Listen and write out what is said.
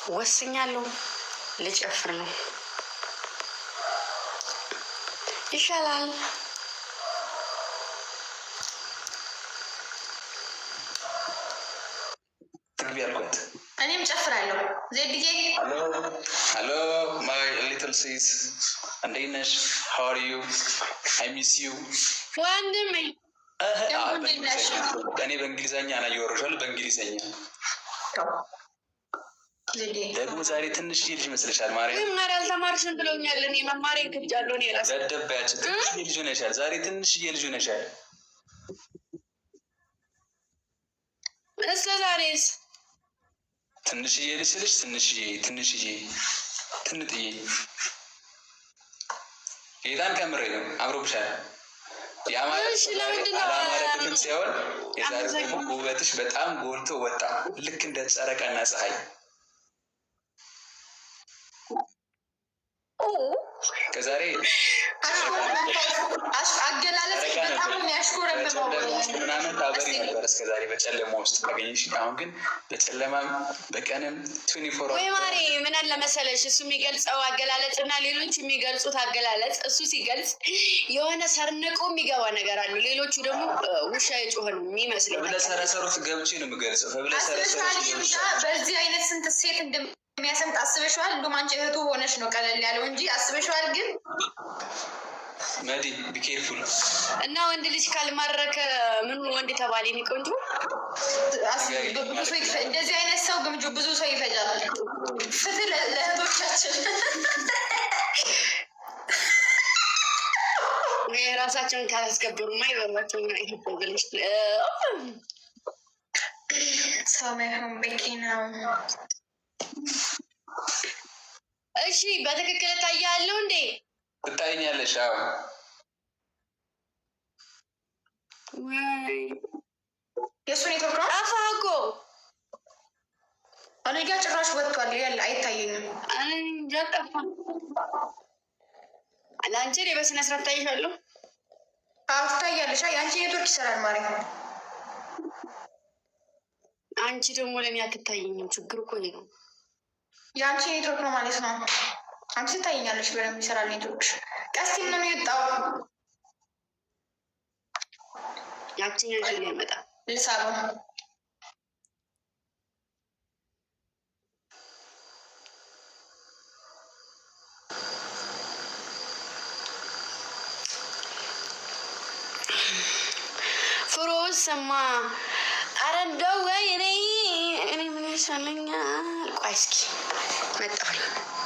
ወስኛለሁ። ልጨፍር ነው፣ ይሻላል። ትግቢ አልኳት። እኔም ጨፍራለሁ። ዜድዬ። Hello, my little sis፣ እንዴት ነሽ? How are you? I miss you። ወንድሜ። እኔ በእንግሊዘኛ ና እያወራሻለሁ። በእንግሊዘኛ ደግሞ ዛሬ ትንሽዬ ልጅ ይመስልሻል። ማርያም። መማር አልተማርሽም ብለውኛል። እኔ መማሬን ክጃለሁ። እኔ ራሴ ደደባያችን ትንሽዬ ልጅ ሆነሻል። ዛሬ ትንሽዬ ልጅ ሆነሻል። እስከ ዛሬስ? ትንሽዬ ልጅ ስልሽ ትንሽዬ ትንሽዬ ትንጥዬ፣ ጌታን ከምሬ ነው። አምሮብሻል። ያ ማለት አላማረብሽም ሳይሆን የዛሬ ደግሞ ውበትሽ በጣም ጎልቶ ወጣ፣ ልክ እንደ ጨረቃና ፀሐይ። ከዛሬ አገላለጽ በጣም የሚያሽኮረምመው። ምናምን ታበሪ ነበር እስከዛሬ በጨለማ ውስጥ አገኘሽ። አሁን ግን በጨለማም በቀንም 24 ወይ ማሬ፣ ምን አለ መሰለሽ፣ እሱ የሚገልጸው አገላለጽ እና ሌሎች የሚገልጹት አገላለጽ፣ እሱ ሲገልጽ የሆነ ሰርንቆ የሚገባ ነገር አለው። ሌሎቹ ደግሞ ውሻ የጮኸ ነው የሚመስለው። ህብለሰረሰር ውስጥ ገብቼ ነው የምገልጸው። ህብለሰረሰር ውስጥ። በዚህ አይነት ስንት ሴት እንደሚያሰምጥ አስበሽዋል? እንደውም አንቺ እህቱ ሆነሽ ነው ቀለል ያለው እንጂ፣ አስበሽዋል ግን? መዲ፣ be careful። እና ወንድ ልጅ ካልማረከ ምኑ ወንድ ተባለ? የኔ ቆንጆ። እንደዚህ አይነት ሰው ግምጁ ብዙ ሰው ይፈጃል። ፍትህ ለእህቶቻችን። ራሳቸውን ካላስከበሩማ ይበሏቸው። ኢትዮጵያ ሰው መሆን በቂ ነው። እሺ፣ በትክክል እታያለሁ እንዴ? ትታይኛለሽ? አዎ። ወይ። የእሱ ኔትወርክ ነው። ጠፋ እኮ። እኔ ጋ ጭራሽ ወጥቷል። ያለ አይታየኝም። እንጃ፣ ጠፋ። ለአንቺ እኔ በስነ ስርዓት ታይሻለሁ። አዎ፣ ትታያለሽ። የአንቺ ኔትወርክ ይሰራል ማለት ነው። አንቺ ደግሞ ለእኔ አትታየኝም። ችግር እኮ ይሄ ነው። የአንቺ ኔትወርክ ነው ማለት ነው። አንቺ ትታየኛለሽ፣ በደንብ ይሰራል ኔትወርክ። ቀስቲ ነው የወጣው። ያችኛው ይዞ ይመጣ። ልሳበው። ፍሮስ ሰማ። ኧረ እንደው ወይ እኔ ምን ይሻለኛል? ቆይ እስኪ መጣሁ።